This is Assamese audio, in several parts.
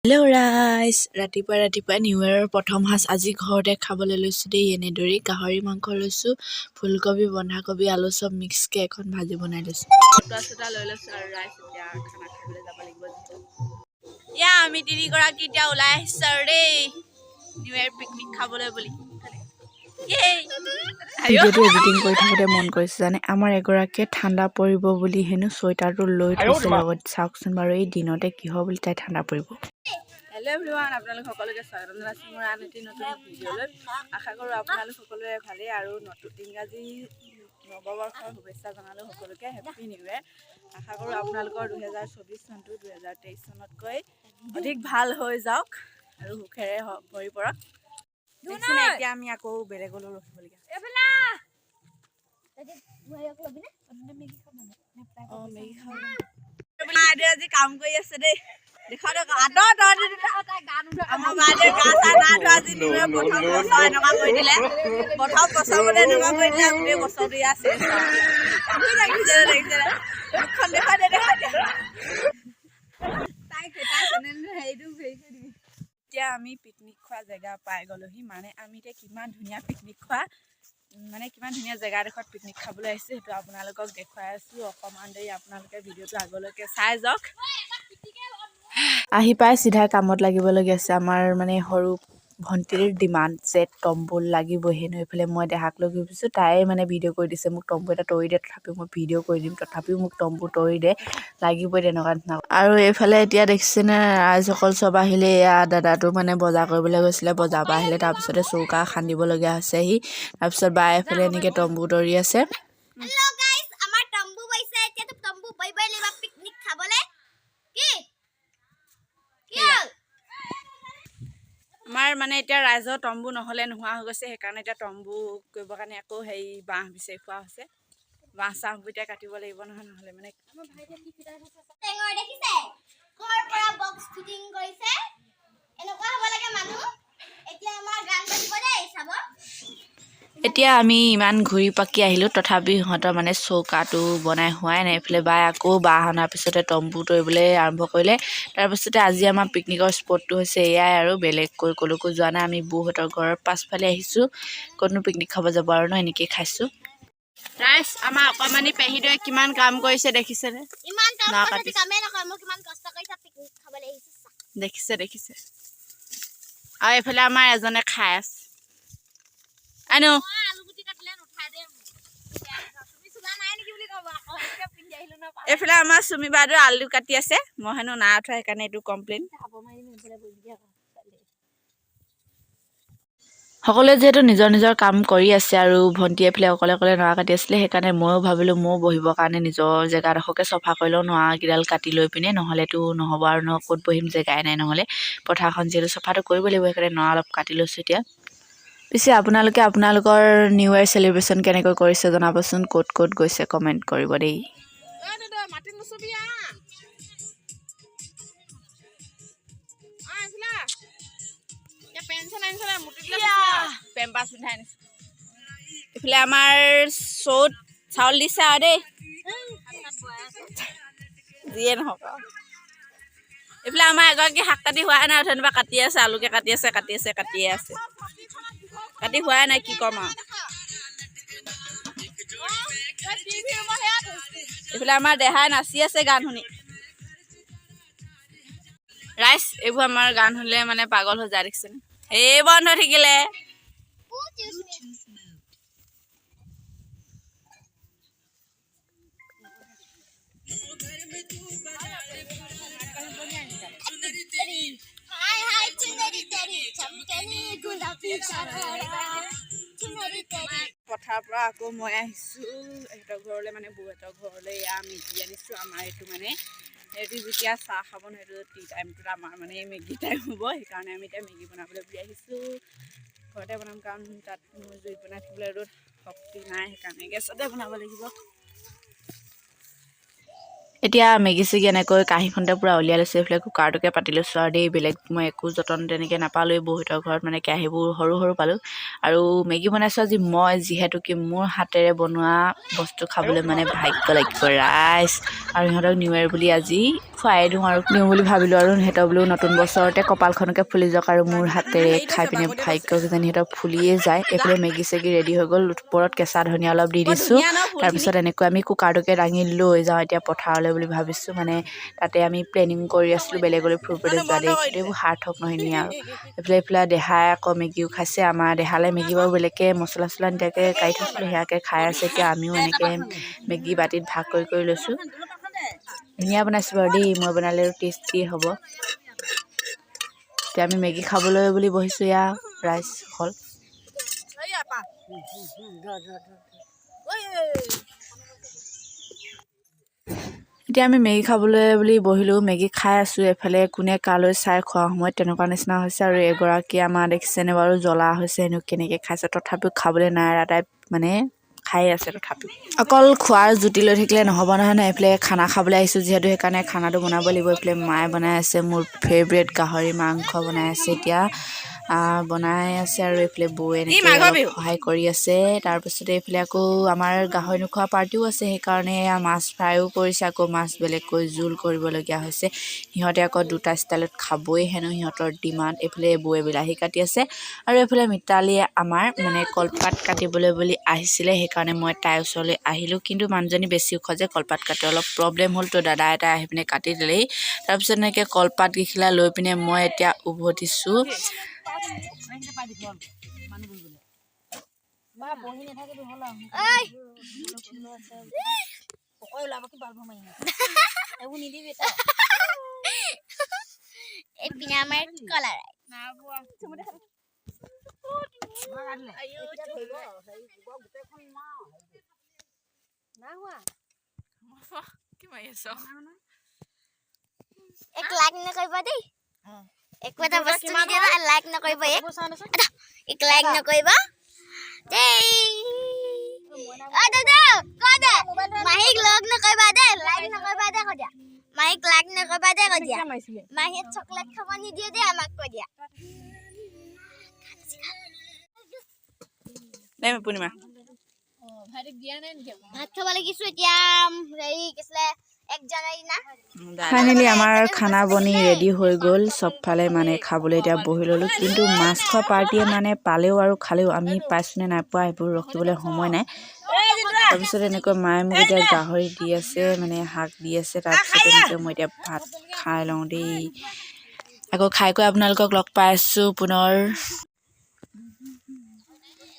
হেল্ল' ৰাইজ, ৰাতিপুৱা ৰাতিপুৱা নিউ ইয়েৰৰ প্ৰথম সাঁজ আজি ঘৰতে খাবলৈ লৈছোঁ দেই। এনেদৰেই গাহৰি মাংস লৈছোঁ, ফুলকবি, বন্ধাকবি, আলু চব মিক্সকৈ এখন ভাজি বনাই লৈছোঁ। ফটো চটা লৈ লৈছোঁ আৰু ৰাইজ, এতিয়া খানা খাবলৈ যাব লাগিব যিহেতু। এয়া আমি তিনিগৰাকী এতিয়া ওলাই আহিছোঁ আৰু দেই, নিউ ইয়েৰ পিকনিক খাবলৈ বুলি। ইয়েই! ভিডিঅ'টো এডিটিং কৰি থাকোঁতে মন কৰিছোঁ জানে, আমাৰ এগৰাকীয়ে ঠাণ্ডা পৰিব বুলি হেনো চুৱেটাৰটো লৈ থৈছে লগত। চাওকচোন বাৰু, এই দিনতে কিহৰ বুলি তাই ঠাণ্ডা পৰিব। হেল্ল' এভৰিৱান, আপোনালোক সকলোকে স্বাগতম জনাইছোঁ মোৰ আন এটি নতুন ভিডিঅ'লৈ। আশা কৰোঁ আপোনালোক সকলোৰে ভালেই আৰু নতুন ইংৰাজী নৱবৰ্ষৰ শুভেচ্ছা জনালোঁ সকলোকে। Happy new year. আশা কৰোঁ আপোনালোকৰ 2024 চনটো 2023 চনতকৈ অধিক ভাল হৈ যাওক আৰু সুখেৰে ভৰি পৰক। দেখিছেনে, এতিয়া আমি আকৌ বেলেগলৈ ৰখিবলগীয়া। অঁ, মেগী খাব। বাইদেউ আজি কাম কৰি আছে দেই। দেখুৱা দেখ, আঁতৰ তহঁতি দুটা। আমাৰ বাইদেউ গা চা নাই ধোৱা, আজি নিউ ইয়েৰ প্ৰথম বছৰ এনেকুৱা কৰি দিলে। প্ৰথম বছৰ মানে এনেকুৱা কৰি দিলে, গোটেই বছৰটো ইয়াত চেচ আৰু। দেখিছে, দেখিছে, মুখখন দেখুৱাই দে, দেখুৱাই দে। এতিয়া আমি পিকনিক খোৱা জেগা পাই গ'লোহি। মানে আমি এতিয়া কিমান ধুনীয়া পিকনিক খোৱা, মানে কিমান ধুনীয়া জেগাডোখৰত পিকনিক খাবলৈ আহিছোঁ, সেইটো আপোনালোকক দেখুৱাই আছোঁ। অকণমান দেৰি আপোনালোকে ভিডিঅ'টো আগলৈকে চাই যাওক। আহি পাই চিধা কামত লাগিবলগীয়া আছে। আমাৰ মানে সৰু ভণ্টিৰ ডিমাণ্ড যে তম্বু লাগিবই হেনো। এইফালে মই দেহাক লৈ ঘূৰি ফুৰিছোঁ, তাই মানে ভিডিঅ' কৰি দিছে, মোক তম্বু এটা তৰি দে, তথাপিও মই ভিডিঅ' কৰি দিম, তথাপিও মোক তম্বু তৰি দে, লাগিবই তেনেকুৱা নিচিনা। আৰু এইফালে এতিয়া দেখিছেনে ৰাইজসকল চব আহিলে। এয়া দাদাটো মানে বজাৰ কৰিবলৈ গৈছিলে, বজাৰৰ পৰা আহিলে, তাৰপিছতে চৌকা খান্দিবলগীয়া হৈছেহি। তাৰপিছত বাই এইফালে এনেকৈ তম্বু তৰি আছে। হেল্ল' গাইস, আমাৰ তম্বু বইছে। এতিয়াতো তম্বু বইবই লাগিব পিকনিক খাবলে। কি কি হ'ল? আমাৰ মানে এতিয়া ৰাইজৰ তম্বু নহ'লে নোহোৱা হৈ গৈছে। সেইকাৰণে এতিয়া তম্বু কৰিবৰ কাৰণে আকৌ হেৰি বাঁহ বিচাৰি ফুৰা হৈছে। বাঁহ চাহবোৰ এতিয়া কাটিব লাগিব নহয়, নহ'লে মানে টেঙৰ দেখিছে, ক'ৰ পৰা বক্স ফিটিং কৰিছে। এনেকুৱা হ'ব লাগে মানুহ। এতিয়া আমাৰ গান বাজিব দেই, চাব। এতিয়া আমি ইমান ঘূৰি পকি আহিলোঁ, তথাপি সিহঁতৰ মানে চৌকাটো বনাই হোৱাই নাই। এইফালে বাই আকৌ বাঁহ অনাৰ পিছতে তম্বু তৰিবলৈ আৰম্ভ কৰিলে। তাৰপিছতে আজি আমাৰ পিকনিকৰ স্পটটো হৈছে এয়াই আৰু বেলেগকৈ ক'লৈকো যোৱা নাই। আমি বৌহঁতৰ ঘৰৰ পাছফালে আহিছোঁ। ক'তনো পিকনিক খাব যাব আৰু ন, এনেকেই খাইছোঁ। ৰাইজ, আমাৰ অকণমানি পেহীদৌৱে কিমান কাম কৰিছে দেখিছেনে? ইমান কাম না কৰিছে। কাটিছে। কামেই নকৰে। মোক কিমান কষ্ট কৰিছে, পিকনিক খাবলৈ আহিছে চা। দেখিছে, দেখিছে। আৰু এইফালে আমাৰ এজনে খাই আছে। আনো। মই আলু গুটি কাটিলে নুঠাই দে মোক। তুমি চোলা নাই নেকি বুলি ক'ব আকৌ, সেইটোকে পিন্ধি আহিলো ন। এইফালে আমাৰ চুমি বাইদেউ আলু কাটি আছে, মই হেনো নাই উঠোৱা, সেইকাৰণে এইটো কমপ্লেইন। থাপৰ মাৰি দিম এইফালে বহি দিয়া আকৌ। সকলোৱে যিহেতু নিজৰ নিজৰ কাম কৰি আছে আৰু ভণ্টিয়ে এইফালে অকলে অকলে নৰা কাটি আছিলে, সেইকাৰণে ময়ো ভাবিলোঁ ময়ো বহিবৰ কাৰণে নিজৰ জেগাডোখৰকে চফা কৰি লওঁ, নৰাকেইডাল কাটি লৈ পিনে। নহ'লেতো নহ'ব আৰু ন, ক'ত বহিম, জেগাই নাই নহ'লে। পথাৰখন যিহেতু চফাটো কৰিব লাগিব, সেইকাৰণে নৰা অলপ কাটি লৈছোঁ এতিয়া। পিছে আপোনালোকে আপোনালোকৰ নিউ ইয়েৰ চেলিব্ৰেশ্যন কেনেকৈ কৰিছে জনাবচোন, ক'ত ক'ত গৈছে কমেণ্ট কৰিব দেই। মাটিত নুচুবি। আহ আহ, এইফালে আহ। এতিয়া পেন চেন আনিছ নাই? মুতি দিলে পেম্পাছ পিন্ধাই আনিছো। এইফালে আমাৰ চৌত চাউল দিছে আৰু দেই, যিয়ে নহওক আৰু। এইফালে আমাৰ এগৰাকী শাক কাটি হোৱাই নাই, অথনিৰ পৰা কাটি আছে, আলুকে কাটি আছে, কাটি আছে, কাটিয়ে আছে, কাটি হোৱাই নাই, কি ক'ম আৰু। এইফালে আমাৰ দেহাই নাচি আছে গান শুনি। ৰাইজ, এইবোৰ আমাৰ গান শুনিলে মানে পাগল হৈ যায়, দেখিছেনে? এই বন্ধ থাকিলে। Bluetooth mode. হায় হায় चुनरी तेरी चमकनी गुलाबी शरारा चुनरी तेरी। পথাৰৰ পৰা আকৌ মই আহিছোঁ ইহঁতৰ ঘৰলৈ, মানে বৌহঁতৰ ঘৰলৈ। এয়া মেগী আনিছোঁ। আমাৰ এইটো মানে সিহঁতি যেতিয়া চাহ খাব নহয়, সেইটো টি টাইমটোত আমাৰ মানে মেগী টাইম হ'ব। সেইকাৰণে আমি এতিয়া মেগী বনাবলৈ বুলি আহিছোঁ। ঘৰতে বনাম, কাৰণ তাত মোৰ জুইত বনাই থাকিবলৈ ৰ'দ শক্তি নাই, সেইকাৰণে গেছতে বনাব লাগিব। এতিয়া মেগী চেগী এনেকৈ কাঁহীখনতে পূৰা উলিয়াই লৈছোঁ। এইফালে কুকাৰটোকে পাতি লৈছোঁ আৰু দেই, বেলেগ মই একো যতন তেনেকৈ নাপালোৱেই। বহুতৰ ঘৰত মানে কেৰাহীবোৰ সৰু সৰু পালোঁ। আৰু মেগী বনাইছোঁ আজি মই, যিহেতু কি মোৰ হাতেৰে বনোৱা বস্তু খাবলৈ মানে ভাগ্য লাগিব ৰাইজ। আৰু সিহঁতক নিউ ইয়েৰ বুলি আজি খুৱাই দিওঁ আৰু দিওঁ বুলি ভাবিলোঁ। আৰু সিহঁতৰ বোলো নতুন বছৰতে কপালখনকে ফুলি যাওক আৰু মোৰ হাতেৰে খাই পিনে ভাগ্য কিজানি সিহঁতৰ ফুলিয়ে যায়। এইফালে মেগী চেগী ৰেডি হৈ গ'ল, ওপৰত কেঁচা ধনিয়া অলপ দি দিছোঁ। তাৰপিছত এনেকৈ আমি কুকাৰটোকে দাঙি লৈ যাওঁ এতিয়া পথাৰলৈ বুলি ভাবিছোঁ। মানে তাতে আমি প্লেনিং কৰি আছিলোঁ বেলেগলৈ ফুৰিবলৈ যোৱা দেই, কিন্তু এইবোৰ সাৰ্থক নহয় নি আৰু। এইফালে দেহাই আকৌ মেগীও খাইছে। আমাৰ দেহালৈ মেগী বাৰু বেলেগকৈ মছলা চছলা নিদিয়াকৈ কাঢ়ি থৈছিলোঁ, সেয়াকে খাই আছে। এতিয়া আমিও এনেকৈ মেগী বাতিত ভাগ কৰি কৰি লৈছোঁ। ধুনীয়া বনাইছোঁ বাৰু দেই, মই বনালে আৰু টেষ্টিয়ে হ'ব। এতিয়া আমি মেগী খাবলৈ বুলি বহিছোঁ। এয়া ৰাইজ হ'ল। এতিয়া আমি মেগী খাবলৈ বুলি বহিলোঁ, মেগী খাই আছোঁ। এফালে কোনে কালৈ চাই খোৱা সময়ত তেনেকুৱা নিচিনা হৈছে। আৰু এগৰাকী আমাৰ দেখিছেনে বাৰু, জ্বলা হৈছে হেনো কেনেকৈ খাইছে, তথাপিও খাবলৈ নাই এৰা, তাই মানে খাই আছে তথাপিও। অকল খোৱাৰ জুতি লৈ থাকিলে নহ'ব নহয় ন, এইফালে খানা খাবলৈ আহিছোঁ যিহেতু, সেইকাৰণে খানাটো বনাব লাগিব। এইফালে মায়ে বনাই আছে মোৰ ফেভৰেট গাহৰি মাংস বনাই আছে এতিয়া, বনাই আছে। আৰু এইফালে বৌ এনেকৈ অলপ সহায় কৰি আছে। তাৰপিছতে এইফালে আকৌ আমাৰ গাহৰি নোখোৱা পাৰ্টিও আছে, সেইকাৰণে মাছ ফ্ৰাইও কৰিছে, আকৌ মাছ বেলেগকৈ জোল কৰিবলগীয়া হৈছে। সিহঁতে আকৌ দুটা ষ্টাইলত খাবই হেনো, সিহঁতৰ ডিমাণ্ড। এইফালে বৌয়ে বিলাহী কাটি আছে আৰু এইফালে মিতালীয়ে আমাৰ মানে কলপাত কাটিবলৈ বুলি আহিছিলে, সেইকাৰণে মই তাইৰ ওচৰলৈ আহিলোঁ। কিন্তু মানুহজনী বেছি ওখ যে, কলপাত কাটি অলপ প্ৰব্লেম হ'ল, তো দাদা এটা আহি পিনে কাটি দিলেহি। তাৰপিছত এনেকৈ কলপাত কেইখিলা লৈ পিনে মই এতিয়া উভতিছোঁ। এক লাইক নকৰিব দেই, একো এটা বস্তু নিদিয়ে, লাইক নকৰিব, এক লাইক নকৰিব দেই। অ দাদা ক দে, মাহীক লগ নকৰিবা দেই, লাইক নকৰিবা দেই, কৈ দিয়া মাহীক লাইক নকৰিবা দেই, কৈ দিয়া মাহীয়ে চকলেট খাব নিদিয়ে দেই আমাক, কৈ দিয়া। পূৰ্ণিমা ভাত খাব লাগিছো এতিয়া, হেৰি কিছিলে 1 জানুৱাৰী না। ফাইনেলি আমাৰ খানা বনি ৰেডি হৈ গ'ল, চবফালে মানে খাবলৈ এতিয়া বহি ল'লোঁ। কিন্তু মাছ খোৱা পাৰ্টীয়ে মানে পালেও আৰু খালেও, আমি পাইছোঁনে নাই পোৱা সেইবোৰ ৰখিবলৈ সময় নাই। তাৰপিছত এনেকৈ মায়ে মোক এতিয়া গাহৰি দি আছে, মানে শাক দি আছে। তাৰপিছত এনেকৈ মই এতিয়া ভাত খাই লওঁ দেই। আকৌ খাই কৈ আপোনালোকক লগ পাই আছোঁ পুনৰ।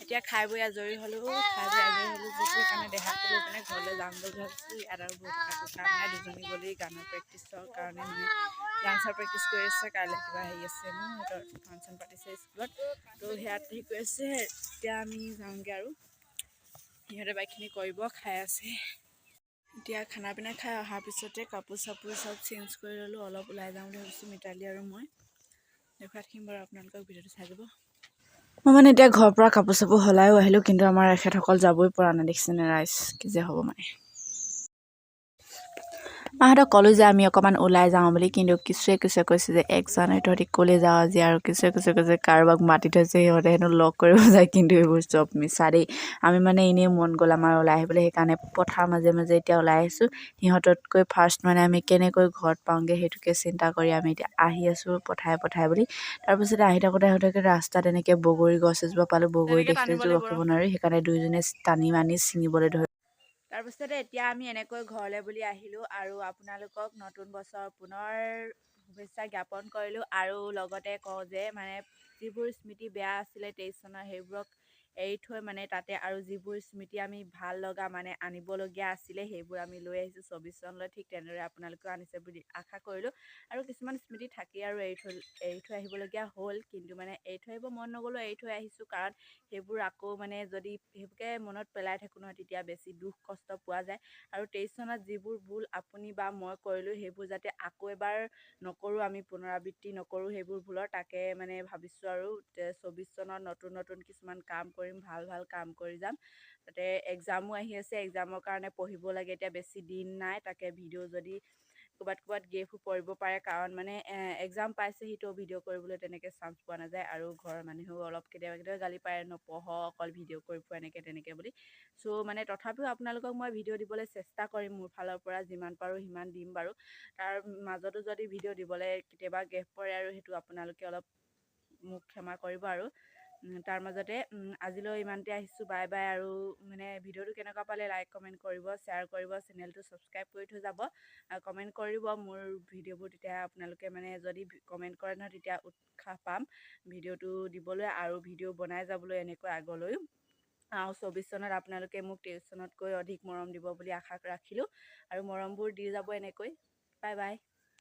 এতিয়া খাই বৈ আজৰি হ'লোঁ, খাই বৈ আজৰি হ'লোঁ যিটো সেইকাৰণে দেহাক লৈ পিনে ঘৰলৈ যাম বুলি ভাবিছোঁ। ইয়াত আৰু বহি থকা কাম নাই, দুজনী গ'লেই গানৰ প্ৰেক্টিছৰ কাৰণে মানে ডান্সৰ প্ৰেক্টিছ কৰি আছে। কাইলৈ কিবা হেৰি আছে ন, সিহঁতৰ ফাংচন পাতিছে স্কুলত, তো সেয়াত হেৰি কৰি আছে। এতিয়া আমি যাওঁগৈ আৰু সিহঁতে বাকীখিনি কৰিব, খাই আছে। এতিয়া খানা পিনা খাই অহাৰ পিছতে কাপোৰ চাপোৰ চব চেঞ্জ কৰি ল'লোঁ, অলপ ওলাই যাওঁ বুলি ভাবিছোঁ মিতালী আৰু মই। দেখুৱাই থাকিম বাৰু আপোনালোকক, ভিডিঅ'টো চাই যাব। মই মানে এতিয়া ঘৰৰ পৰা কাপোৰ চাপোৰ সলাইও আহিলোঁ, কিন্তু আমাৰ এখেতসকল যাবই পৰা নাই, দেখিছেনে ৰাইজ, কি যে হ'ব মানে। মাহঁতক ক'লোঁ যে আমি অকণমান ওলাই যাওঁ বুলি, কিন্তু কিছুৱে কিছুৱে কৈছে যে 1 জানুৱাৰী তহঁতি ক'লৈ যাওঁ আজি, আৰু কিছুৱে কিছুৱে কৈছে কাৰোবাক মাতি থৈছে সিহঁতে হেনো লগ কৰিব যায়। কিন্তু এইবোৰ চব মিছা দেই, আমি মানে এনেই মন গ'ল আমাৰ ওলাই আহিবলৈ, সেইকাৰণে পথাৰ মাজে মাজে এতিয়া ওলাই আহিছোঁ। সিহঁততকৈ ফাৰ্ষ্ট মানে আমি কেনেকৈ ঘৰত পাওঁগৈ সেইটোকে চিন্তা কৰি আমি এতিয়া আহি আছোঁ পথাৰে পথাৰে বুলি। তাৰপিছতে আহি থাকোঁতে আহি থাকোঁতে ৰাস্তাত এনেকৈ বগৰী গছ এজোপা পালোঁ, বগৰী দেখিলে ৰখিব নোৱাৰি, সেইকাৰণে দুয়োজনে টানি মানি ছিঙিবলৈ ধৰিলোঁ। তাৰপিছতে এতিয়া আমি এনেকৈ ঘৰলৈ বুলি আহিলোঁ আৰু আপোনালোকক নতুন বছৰ পুনৰ শুভেচ্ছা জ্ঞাপন কৰিলোঁ। আৰু লগতে কওঁ যে মানে যিবোৰ স্মৃতি বেয়া আছিলে 23 চনৰ সেইবোৰক এৰি থৈ মানে তাতে আৰু যিবোৰ স্মৃতি আমি ভাল লগা মানে আনিবলগীয়া আছিলে সেইবোৰ আমি লৈ আহিছোঁ 24 চনলৈ। ঠিক তেনেদৰে আপোনালোকেও আনিছে বুলি আশা কৰিলোঁ। আৰু কিছুমান স্মৃতি থাকি আৰু এৰি থৈ আহিবলগীয়া হ'ল, কিন্তু মানে এৰি থৈ আহিব মন নগ'লেও এৰি থৈ আহিছোঁ, কাৰণ সেইবোৰ আকৌ মানে যদি সেইবোৰকে মনত পেলাই থাকোঁ নহয় তেতিয়া বেছি দুখ কষ্ট পোৱা যায়। আৰু 23 চনত যিবোৰ ভুল আপুনি বা মই কৰিলোঁ সেইবোৰ যাতে আকৌ এবাৰ নকৰোঁ, আমি পুনৰাবৃত্তি নকৰোঁ সেইবোৰ ভুলৰ, তাকে মানে ভাবিছোঁ। আৰু 24 চনত নতুন নতুন কিছুমান কাম কৰিম। কৰিম, ভাল ভাল কাম কৰি যাম। তাতে এক্সামো আহি আছে, এক্সামৰ কাৰণে পঢ়িব লাগে, এতিয়া বেছি দিন নাই। তাকে ভিডিঅ' যদি ক'ৰবাত ক'ৰবাত গেপো পৰিব পাৰে, কাৰণ মানে এক্সাম পাইছেহি, তো ভিডিঅ' কৰিবলৈ তেনেকৈ চান্স পোৱা নাযায়। আৰু ঘৰৰ মানুহেও অলপ কেতিয়াবা কেতিয়াবা গালি পাৰে, নপঢ়, অকল ভিডিঅ' কৰি ফুৰ, এনেকৈ তেনেকৈ বুলি। চ' মানে তথাপিও আপোনালোকক মই ভিডিঅ' দিবলৈ চেষ্টা কৰিম, মোৰ ফালৰ পৰা যিমান পাৰোঁ সিমান দিম বাৰু। তাৰ মাজতো যদি ভিডিঅ' দিবলৈ কেতিয়াবা গেপ পৰে আৰু সেইটো আপোনালোকে অলপ মোক ক্ষমা কৰিব। আৰু তাৰ মাজতে আজিলৈ ইমানতে আহিছোঁ, বাই বাই। আৰু মানে ভিডিঅ'টো কেনেকুৱা পালে লাইক কমেণ্ট কৰিব, শ্বেয়াৰ কৰিব, চেনেলটো ছাবস্ক্ৰাইব কৰি থৈ যাব, কমেণ্ট কৰিব মোৰ ভিডিঅ'বোৰ। তেতিয়া আপোনালোকে মানে যদি কমেণ্ট কৰে নহয়, তেতিয়া উৎসাহ পাম ভিডিঅ'টো দিবলৈ আৰু ভিডিঅ' বনাই যাবলৈ এনেকৈ আগলৈও। আৰু 24 চনত আপোনালোকে মোক 23 চনতকৈ অধিক মৰম দিব বুলি আশা ৰাখিলোঁ, আৰু মৰমবোৰ দি যাব এনেকৈ। Bye bye.